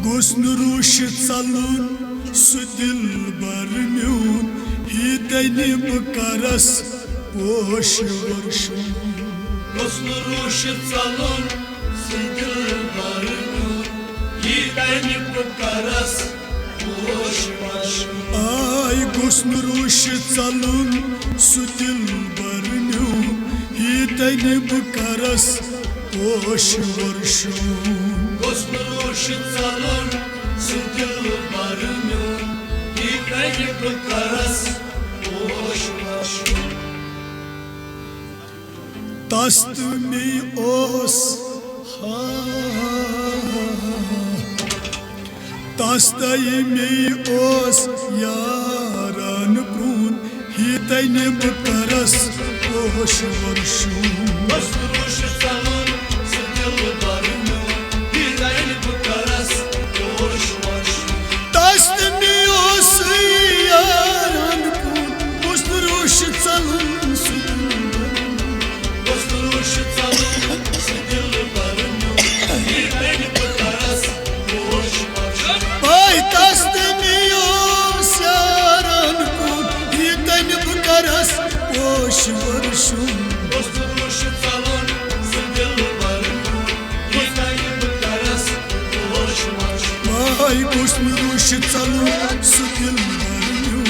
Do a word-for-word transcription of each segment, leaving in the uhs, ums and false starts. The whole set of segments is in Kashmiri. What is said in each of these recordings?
گوٚژھ نہٕ روٗشِتھ ژَلُن سُہ دِلبَر میون، ییٖتٮ۪ن بہٕ کَرَس پوش ورشُن۔ گوٚژھ نہٕ روٗشِتھ ژَلُن سُہ دِلبَر میون، ییٖتٮ۪ن بہٕ کَرَس پوش ورشُن۔ آے گوٚژھ نہٕ روٗشِتھ ژَلُن سُہ دِلبَر میون، ییٖتٮ۪ن بہٕ کَرَس پوش ورشُن۔ گوٚژھ نہٕ روٗشِتھ ژَلُن سُہ دِلبَر میون، ییٖتٮ۪ن بہٕ کَرَس پوش ورشُن۔ تَس تہٕ مے اوس، ہا، تَس تہٕ مے اوس یاران پرٛون، ییٖتٮ۪ن بہٕ کَرَس پوش ورشُن۔ گوٚژھ نہٕ روٗشِتھ ژَلُن سُہ دِلبَر میون، ییٖتٮ۪ن بہٕ کَرَس پوش ورشُن۔ تَس تہٕ مے اوس یاران کُن، گوٚژھ نہٕ روٗشِتھ ژَلُن سُہ دِلبَر۔ گوٚژھ نہٕ روٗشِتھ ژَلُن سُہ دِلبَر میون، ییٖتٮ۪ن بہٕ کَرَس پوش ورشُن۔ پاے تَس تہٕ مے اوس یاران کُن، ییٖتٮ۪ن بہٕ کَرَس پوش ورشُن۔ گوٚژھ نہٕ روٗشِتھ ژَلُن سُہ دِلبَر میون، ییٖتٮ۪ن بہٕ کَرَس پوش ورشُن۔ واے گوٚژھ نہٕ روٗشِتھ ژَلُن سُہ دِلبَر میون،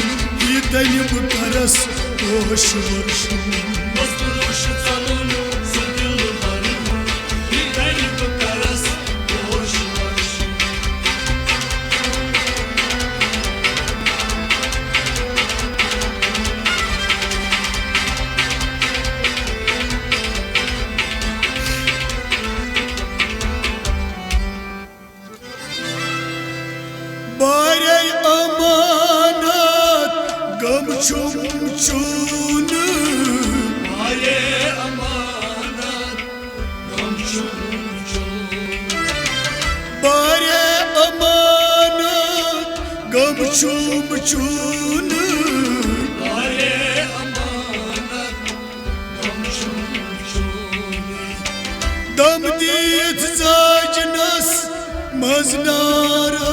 ییٖتٮ۪ن بہٕ کَرَس پوش ورشُن۔ گوٚژھ نہٕ روٗشِتھ ژَلُن سُہ دِلبَر میون، ییٖتٮ۪ن بہٕ کَرَس پوش ورشُن۔ بارے امانت غم چھُم چون۔ بارے امانت غم چھُم چون۔ بارے امانت غم چھُم چون۔ بارے امانت غم چھُم چون۔ دم دِتھ زاجنس منٛز نارس۔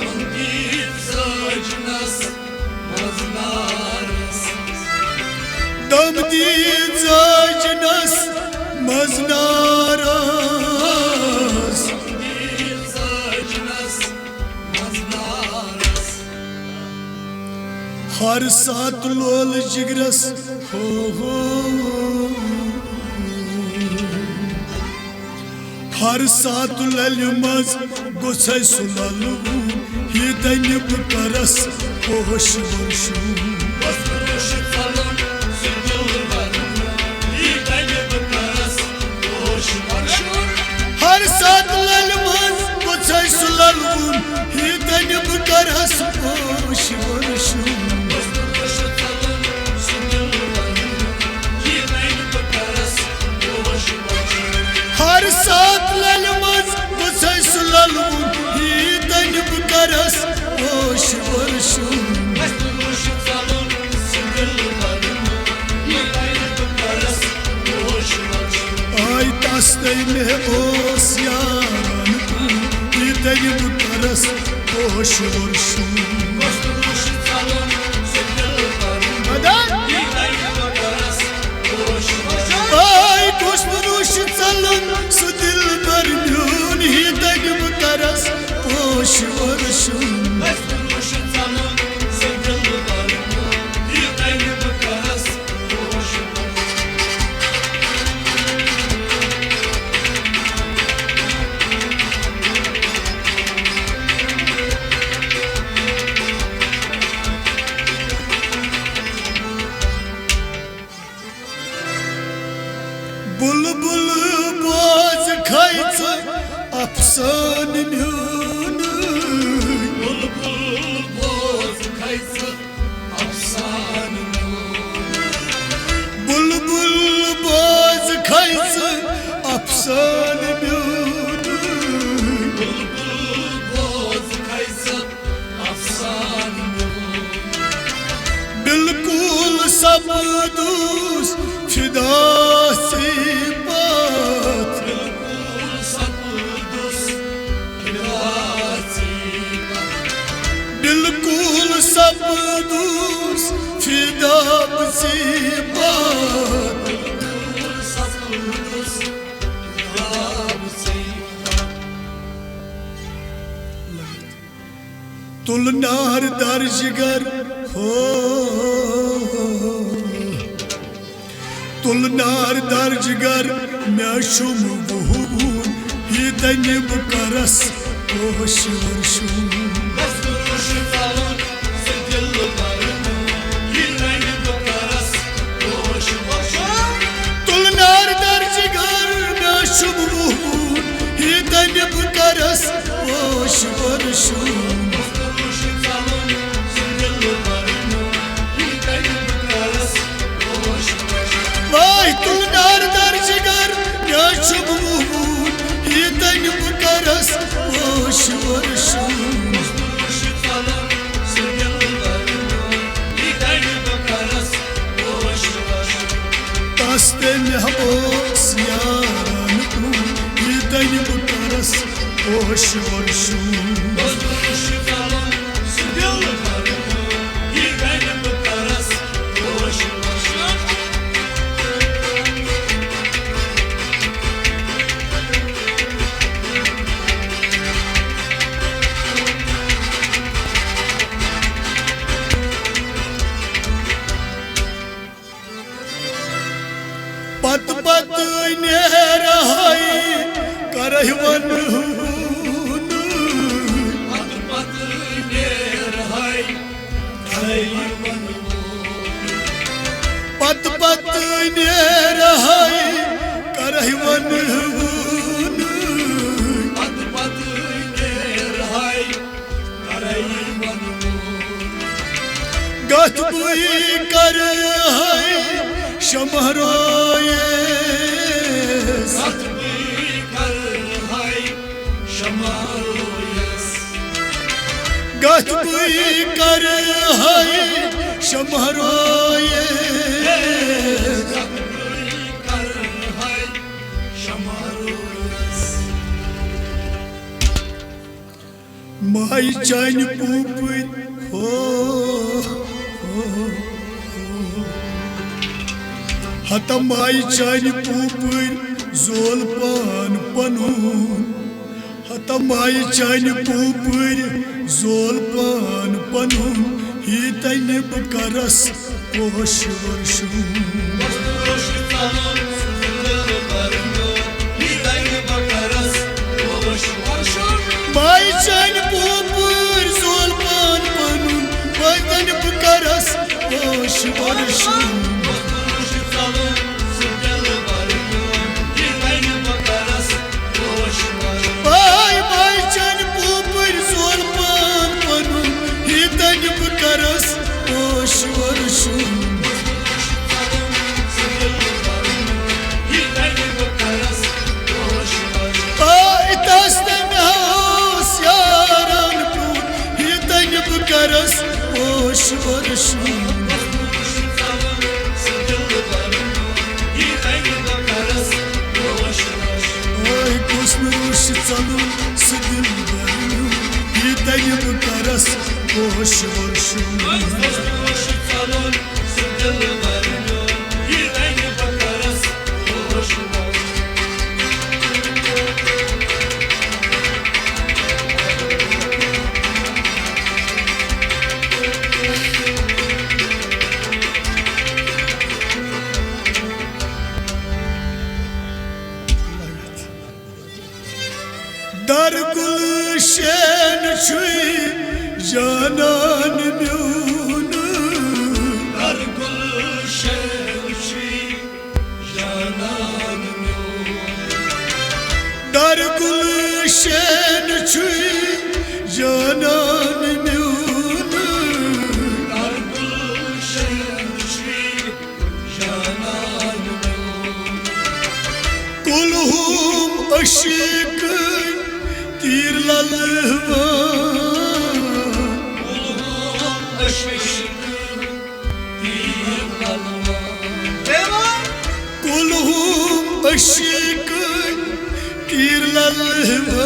دم دِتھ زاجنس منٛز نارس۔ دم دِتھ زاجنس منٛز نارس۔ دم دِتھ زاجنس منٛز نارس۔ ہر ساتہٕ لولہٕ جگرس، ہو ہو۔ ہر ساتہٕ للہِ منٛز گوٚژھے سُہ للوُن، ییٖتٮ۪ن بہٕ کرس پوش ورشوٗن۔ ہر ساتہٕ للہِ منٛز گوٚژھے سُہ للوُن، ییٖتٮ۪ن بہٕ کرس پوش ورشوٗن۔ ہر ساتہٕ للہِ منٛز گوٚژھے سُہ للوُن، ییٖتٮ۪ن بہٕ کرس پوش ورشوٗن۔ آے تس تہٕ مےٚ اوس یاران، ییٖتٮ۪ن بہٕ کرس پوش ورشوٗن۔ مدد۔ آے گوٚژھ نہٕ روٗشِتھ ژلُن سُہ دِلبر میون، ییٖتٮ۪ن بہٕ کرس پوش ورشوٗن۔ بلبل بوز کھے ژٕ افسانہٕ میون۔ بلبل بوز کھے ژٕ افسانہٕ میون۔ بلبل بوز کھے ژٕ افسانہٕ میون۔ بلبل بوز کھے ژٕ افسانہٕ میون۔ بالکل سپدُس فدا ژے پتھ۔ بالکل سپدُس فدا بہٕ ژےٚ پتھ۔ تُل نار در جگر ہو، تُل نار در جگر، مےٚ چھُم وُہُن، یہِ دَنہِ بہٕ کَرَس پوش ورشُن۔ تُل نار در جگر، مےٚ چھُم وُہُن، یہِ دَنہِ بہٕ کَرَس پوش ورشُن۔ واے تُل نار در جگر، مےٚ چھُم وُہُن، یہِ دَنہِ بہٕ کَرَس پوش ورشُن۔ تس تٔمۍ اوس یارن کُن، یہِ دَنہِ بہٕ کَرَس پوش ورشُن۔ پتہٕ پتہٕ نیرہے کرہے ونہٕ۔ پتہٕ پتہٕ نیرہے کرہے ونہٕ۔ پتہٕ پتہٕ نیرہے کرہے ونہٕ۔ پتہٕ پتہٕ نیرہے کرہے ونہٕ۔ گتھ بُے کرہے شمع رویس۔ گتھ بُے کرہے شمع رویس۔ گتھ بُے کرہے شمع رویس۔ گتھ بُے کرہے شمع رویس۔ ماے چانہِ پوٗپٕرۍ ہو، ہو، ہو۔ ہتا ماے چانہِ پوٗپٕرۍ زول پان پنُن۔ ہتا ماے چانہِ پوٗپٕرۍ زول پان پنُن۔ یہِ دَنہِ بہٕ کَرَس پوش ورشُن۔ ماے چانہِ پوٗپٕرۍ زول پان پنُن، بدن بہٕ کرس پوش ورشُن۔ آے ماے چانہِ پوٗپٕرۍ زول پان پنُن، یہِ دَنہِ بہٕ کرس پوش ورشُن۔ آے تس تٔمۍ اوس یارن پرٛون، یہِ دَنہِ بہٕ کرس پوش ورشُن۔ آے کُس نہٕ روش ژلُن سُہ دِلبر میون، یہِ دَنہِ بہٕ کرس پوش ورشُن۔ در گلشن چھُے جانان میون۔ در گلشن چھُے جانان میون۔ در گلشن چھُے جانان میون۔ در گلشن چھُے جانان میون۔ کلہوم عشیقٕے تیر للوان۔ کلہوم عشیقٕے تیر للوان۔ کلہوم عشیقٕے تیر للوان۔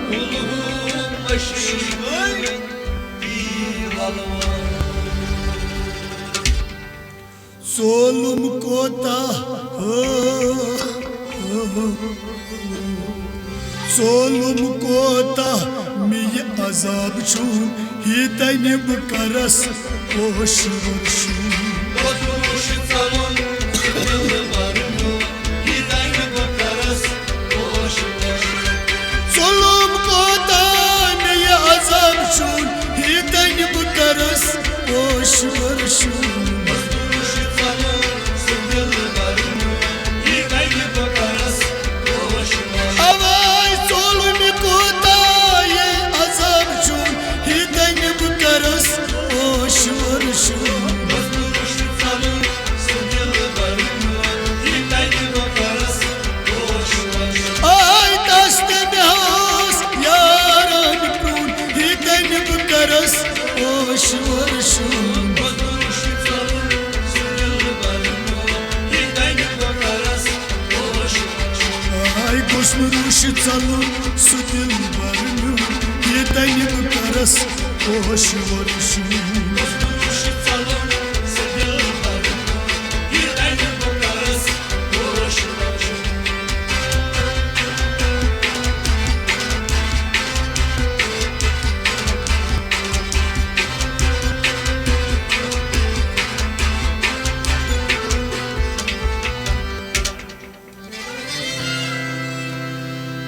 کلہوم عشیقٕے تیر للوان۔ ظلم کوتاہ مےٚ یہِ عذاب چھُم، یہِ تَنہِ بہٕ کَرَس پوش ورشُم۔ ظلم کوتاہ مےٚ یہِ عذاب چھُم، یہِ تَنہِ بہٕ کَرَس پوش ورشُم۔ اوے ژوٚل مےٚ کوتاہ یہِ عذاب چھُم، یہِ تَنہِ بہٕ کَرَس پوش ورشُم۔ آے تَس تہِ مےٚ اوس یارَن پرٛون، یہِ تَنہِ بہٕ کَرَس پوش ورشُم۔ آے گوٚژھ نہٕ روٗشہِ ژَلُن سُہ دِلبَر میون، یہِ تَنہِ بہٕ کَرَس پوش ورشُم۔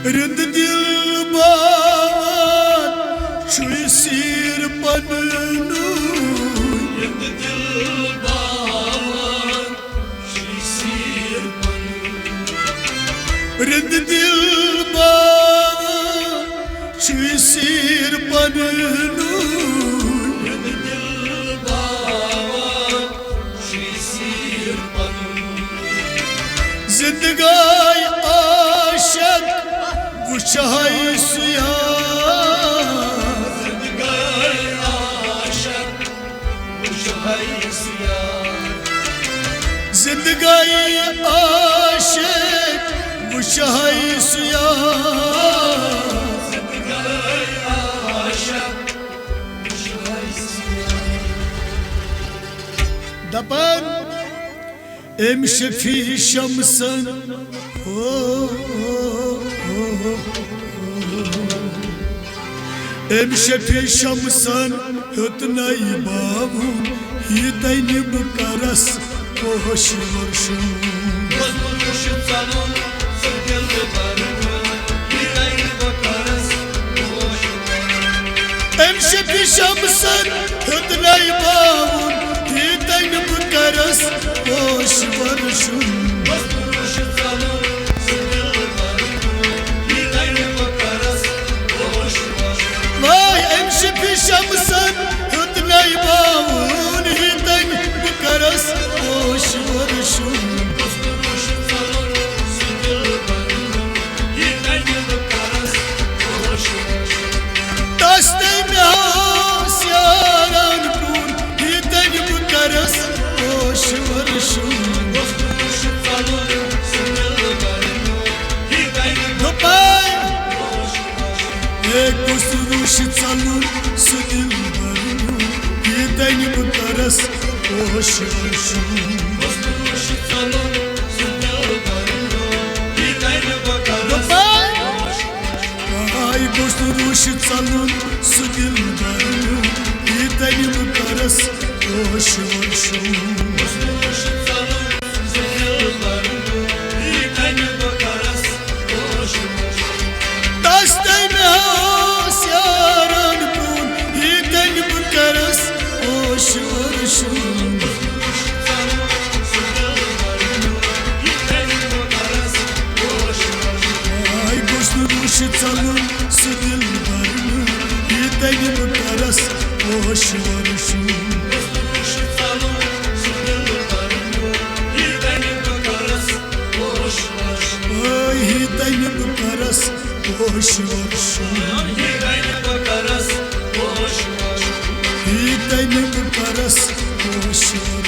رِند دِل باوان چھُے سیٖر پَنُن۔ رِند دِل باوان چھُے سیٖر پَنُن۔ رِند دِل باوان چھُے سیٖر پَنُن۔ رِند دِل باوان چھُے سیٖر پَنُن۔ زندگائی عاشق وچھائی سیاہ۔ زندگائی عاشق وچھائی سیاہ۔ زندگائی عاشق وچھائی سیاہ۔ زندگائی عاشق وچھائی سیاہ۔ دپان أمۍ شفیع شمسن، ہو، ہو، ہو، ہو۔ أمۍ شفیع شمسن ہیوٚت نَے باوُن، یہِ تَنہِ بہٕ کَرَس پوش ورشُم۔ أمۍ شفیع شمسن ہیوٚت نَے باوُن، یہِ تَنہِ بہٕ کَرَس پوش ورشُم۔ واے أمۍ شفیع شمسن ہیوٚت نَے باوُن، یہِ تَنہِ بہٕ کَرَس پوش ورشُم۔ تَس تَے مےٚ اوس یارن پرٛون، یہِ تَنہِ بہٕ کَرَس پوش ورشُم۔ دوٚپمَے، ہے گوٚژھ روٗشہِ ژَلُن سُہ دِلبَر میون، یہِ تَنہِ بہٕ کَرَس پوش ورشُم۔ دوٚپمَے، آے گوٚژھ نہٕ روٗشہِ ژَلُن سُہ دِلبَر میون، یہِ تَنہِ بہٕ کَرَس پوش ورشُم۔ تَس تَے مےٚ اوس یارن پرٛون، یہِ تَنہِ بہٕ کَرَس پوش ورشُم۔ آے گوٚژھ نہٕ روٗشہِ ژَلُن سُہ دِلبَر میون، یہِ تَنہِ بہٕ کَرَس پوش ورشُم۔ آے یہِ تَنہِ بہٕ کَرَس پوش ورشُم۔ یہِ تَنہِ بہٕ کَرَس پوش ورشُم۔